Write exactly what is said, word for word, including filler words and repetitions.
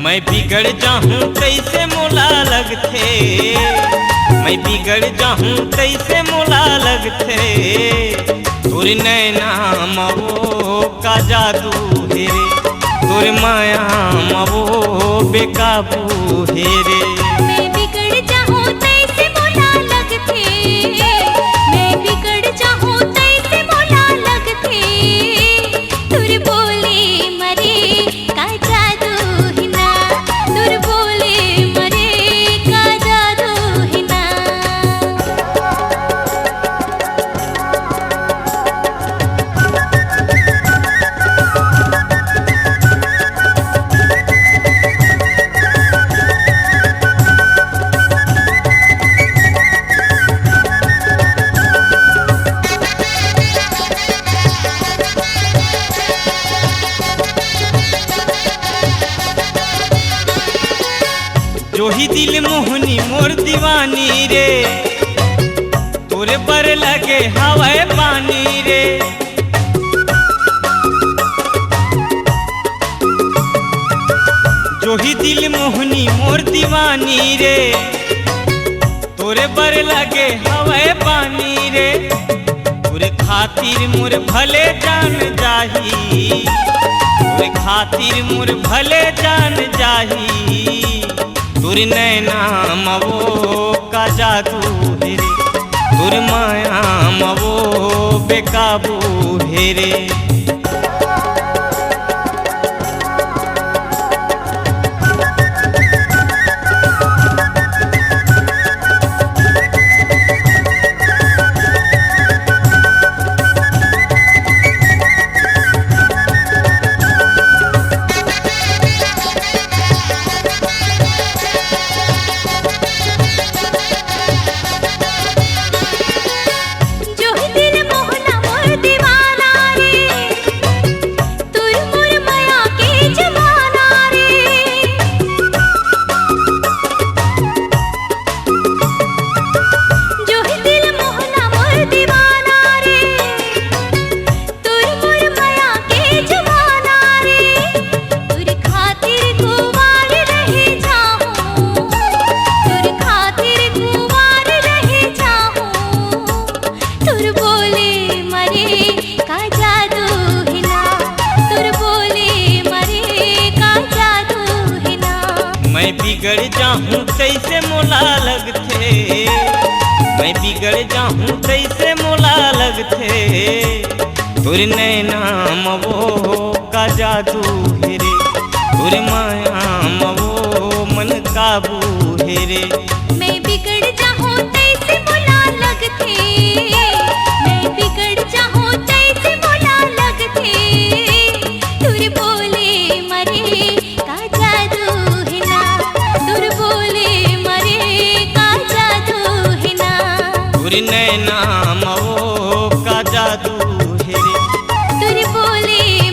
मैं बिगड़ जाहूं तइसे मोला लगथे, मैं बिगड़ जाहूं तइसे मोला लगथे। तोर नैना म वो का जादू हे रे, तोर माया म वो बेकाबू हे रे। मैं बिगड़ जाहूं तइसे मोला लगथे, मैं बिगड़ जाहूं तइसे मोला लगथे। तोर बोली म रे का जादू हे ना, तोर बोली म रे का जादू हे ना। जोही दिल मोहनी मोर दीवानी रे, तोरे बर लगे हवय पानी रे। जोही दिल मोहनी मोर दीवानी रे, तोरे बर लगे हवय पानी रे। तोरे खातिर मोर भले जान जाही, तोरे खातिर मोर भले जान जाही। तोर नैना म वो का जादू हे रे, तोर माया म वो बेकाबू हे रे। जोही दिल मोहना मोर दीवाना रे, तोर मोर मया के जमाना रे। जोही दिल मोहना मोर दीवाना रे, तोर मोर मया के जमाना रे। तोर खातिर कुंवार रह जाहूं, तोर खातिर कुंवार रह जाहूं। तोर बोली म रे का जादू हे ना, तोर बोली म रे का जादू हे ना। मैं बिगड़ जाहूं तइसे मोला लगथे, मैं बिगड़ जाहूं तइसे मोला लगथे। तोर नैना म वो का जादू हे रे, तोर माया म वो मन काबू हे रे। मैं बिगड़ जाहूं तइसे मोला लगथे, मैं बिगड़ जाहूं तइसे मोला लगथे। तोर बोली म रे का जादू हे ना, तोर बोली म रे का जादू हे ना। तोर नैना म वो का जादू हे रे। तोर बोली